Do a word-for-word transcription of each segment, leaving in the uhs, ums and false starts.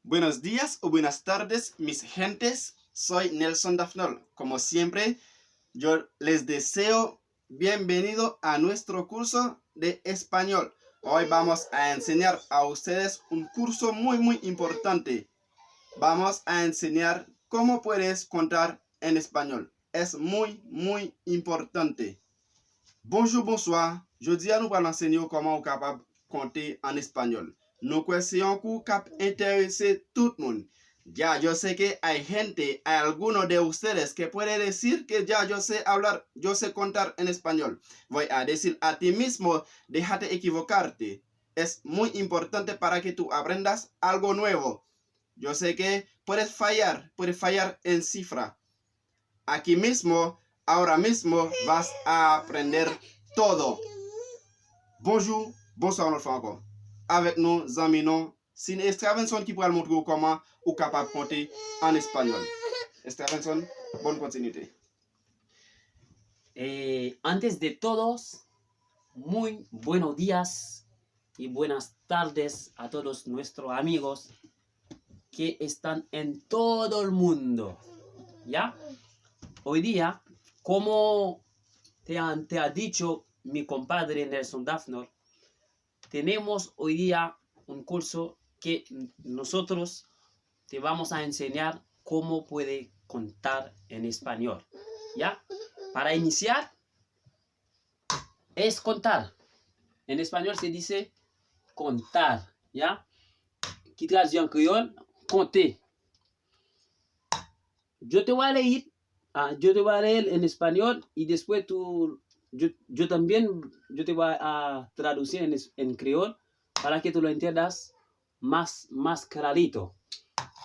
Buenos días o buenas tardes, mis gentes. Soy Nelson Dafnol. Como siempre, yo les deseo bienvenido a nuestro curso de español. Hoy vamos a enseñar a ustedes un curso muy, muy importante. Vamos a enseñar cómo puedes contar en español. Es muy, muy importante. Bonjou, bonswa. Jodi a nou pral ansenye w kòman ou kapab konte an espanyòl. Nou kwè se yon kou k ap enterese tout moun. Ya, yo sé que hay gente, hay alguno de ustedes que puede decir que ya yo sé hablar, yo sé contar en español. Voy a decir a ti mismo, déjate equivocarte. Es muy importante para que tú aprendas algo nuevo. Yo sé que puedes fallar, puedes fallar en cifra. Aquí mismo, ahora mismo vas a aprender todo. Bonjou, bonswa yon lòt fwa ankò. Avèk nou, zanmi nou, se Stravenson ki pral montre w kòman ou kapab konte an espanyòl. Stravenson, bonne continuité. Eh, antes de todos, muy buenos días y buenas tardes a todos nuestros amigos que están en todo el mundo. ¿Ya? Hoy día, como te, han- te ha dicho mi compadre Nelson Dafnor, tenemos hoy día un curso que nosotros te vamos a enseñar cómo puede contar en español. ¿Ya? Para iniciar, es contar. En español se dice contar, ¿ya? Ki tradui an kreyòl, konte. Yo te va leer, ah, yo te va leer en español y después tú, yo, yo también, yo te va a traducir en, es- en creol para que tú lo entiendas más, más clarito.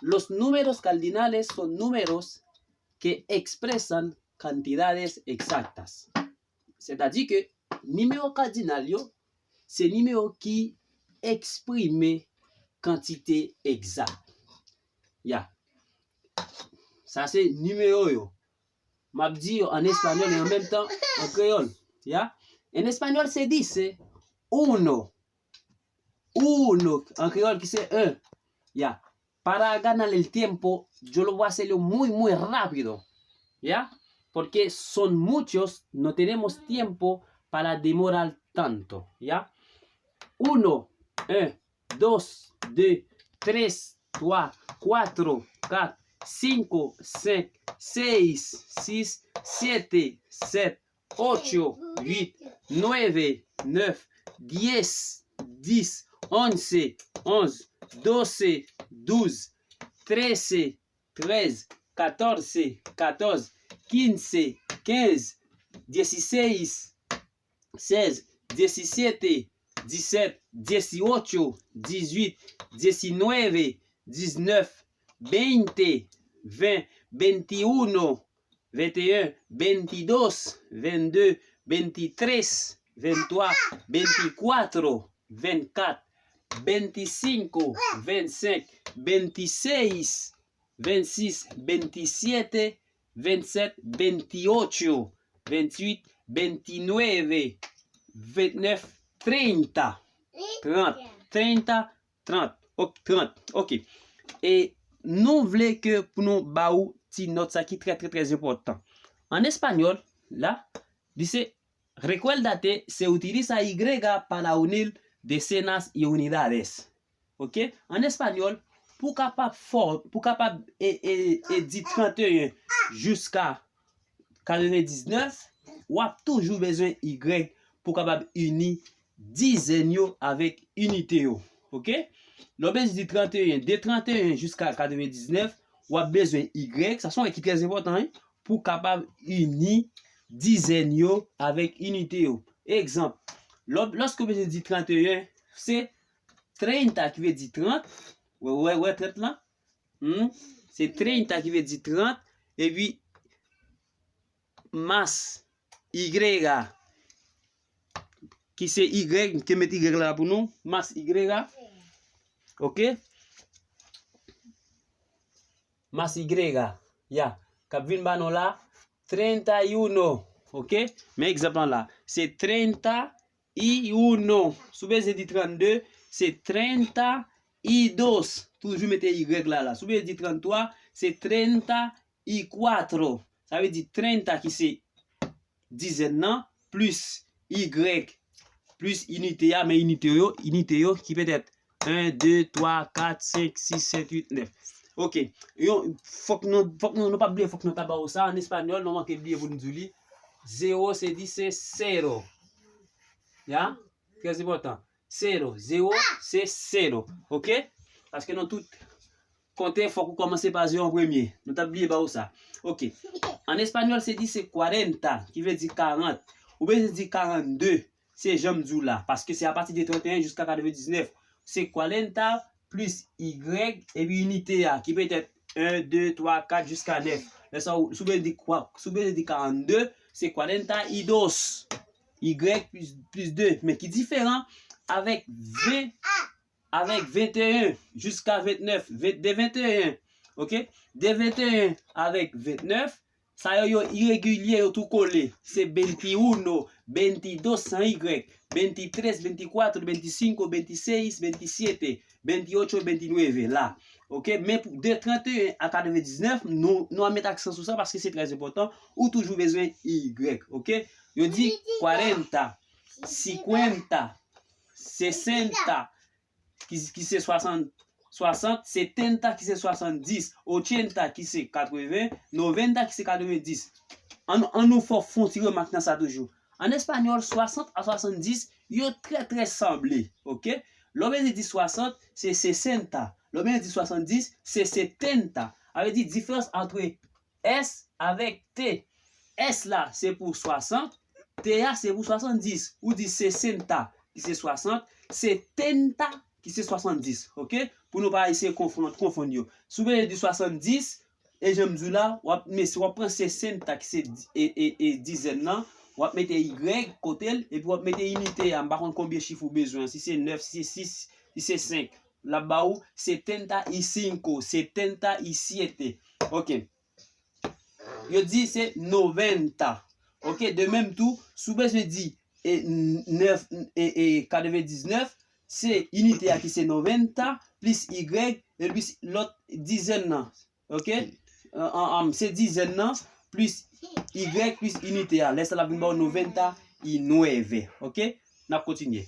Los números cardinales son números que expresan cantidades exactas. Sètadi ke nimewo kadinal yo, se nimewo ki eksprime kantite egzak. Ya. Sa se nimewo yo. M ap di yo an espanyòl e an menm tan an kreyòl. Ya. En español se dice uno. Uno. An kreyòl ki se un. Ya. Para ganar el tiempo, yo lo voy a hacerlo muy, muy rápido. ¿Ya? Porque son muchos, no tenemos tiempo para demorar tanto. ¿Ya? Uno, un, dos, deux, tres, trois, cuatro, quatre, cinco, cinq, seis, six, siete, sept, ocho, huit, nueve, neuf, diez, dix, once, onze, doce, douze, trece, treize, catorce, quatorze, quince, quinze, dieciséis, seize, diecisiete, dix-sept, dieciocho, dix-huit, diecinueve, dix-neuf, veinte, vingt, veintiuno, veintiuno, veintidós, veintidós, veintitrés, veintitrés, veinticuatro, veinticuatro, veinticuatro, veinticinco, veinticinco, veinticinco, veintiséis, veintiséis, veintisiete, veintisiete, veintiocho, veintiocho, veintinueve, veintinueve, treinta, treinta, treinta, treinta, ok, treinta, ok. E nou vle ke pou nou ba ou ti nòt sa ki trè, trè, trè enpòtan. An espanyòl, la, dice, recuérdate, se utiliza y para unir decenas y unidades. Ok? An espanyòl, pou kapab fò, pou kapab e, e, e di trannteyen jiska katrevendiznèf, w ap toujou bezwen y pou kapab ini dizèn yo avèk inite yo. Ok? Lè w bezwen di trannteyen, de trannteyen jiska katrevendiznèf, w ap bezwen y, sa se yon ki trè enpòtan, wi, pou kapab ini dizèn yo avèk inite yo. Egzanp, lè w, lòske w bezwen di trannteyen, se trenta ki vle di trant, wè, wè, wè trant lan, hmm? Se trenta ki vle di trant, epi mas y, ki se y, m te met y la pou nou, mas y, ok? Mas y, ya, k ap vin ba nou la, treinta y uno, ok? Men egzanp lan la, se treinta y uno. Si w bezwen di trannde, se treinta y dos, toujou mete y la la. Si w bezwen di trannntwa, se treinta y cuatro. Sa vle di treinta ki se dizèn nan, plis y, plis inite a, men inite yo, inite yo ki petèt en, de, twa, kat, senk, sis, sèt, uit, nèf. Ok. Yo, fòk nou, fòk nou, nou pa bliye, fòk nou ta ba w sa. An espanyòl, nou manke bliye pou nou di li. Zero se di se cero. Ya? Trè enpòtan. Cero. Zero, se cero. Ok? Paske nan tout konte, fòk ou kòmanse pa zero an premye. Nou ta bliye ba w sa. Ok. An espanyòl, se di se cuarenta, ki vle di karant. Ou bezwen di karannde. Se jan m di w la, paske se apati de trannteyen jiska katrevendiznèf. Se cuarenta plis y, epi inite a, ki petèt en, de, twa, kat, jiska nèf. Lè sa, ou, si w bezwen di kwa, si w bezwen di karannde, se cuarenta y dos. Y plis, plis de. Men ki diferan avèk ven, avèk venteyen jiska ventnèf, ven, de venteyen. Ok? De venteyen avèk ventnèf, sa yo, yo iregilye, yo tou kole. Se veintiuno, veintidós san y, veintitrés, veinticuatro, veinticinco, veintiséis, veintisiete, veintiocho, veintinueve, la. Ok? Men pou, de trannteyen a katrevendiznèf, nou, nou a met aksan sou sa paske se trè enpòtan. Ou toujou bezwen y. Ok? Yo di cuarenta, cincuenta, sesenta, ki, ki se swasant, swasant, setenta, ki se swasanndis, ochenta, ki se katreven, noventa, ki se katrevendis. An, an nou fè, fè yon ti remak nan sa toujou. An espanyòl, swasant a swasanndis, yo trè, trè sanble, ok? Lè w bezwen di swasant, se sesenta. Lè w bezwen di swasanndis, se setenta. Sa vle di diferans ant S avèk T. S la, se pou swasant, T a, se pou swasanndis. Ou di sesenta, ki se swasant, setenta, ki se swasanndis. Ok? Pou nou pa eseye konfonn, konfonn yo. Si w bezwen di swasanndis, e jan m di w la, w ap, men si w ap pran sesenta, ki se di-, e, e, e dizèn nan, w ap mete y kote l, epi w ap mete inite a. M pa konn konbyen chif ou bezwen, si se nèf, si se sis, si se senk. L ap ba ou setenta y cinco, setenta y siete. Ok. Yo di se noventa. Ok, de menm tou, si w bezwen di e, nèf, e, e, katrevendiznèf, se inite a ki se noventa, plis y, e plis lòt dizèn nan. Ok? An, an, an, se dizèn nan, plis y, plis inite a. Lè sa l ap vin ba w noventa y nueve. Ok? N ap kontinye.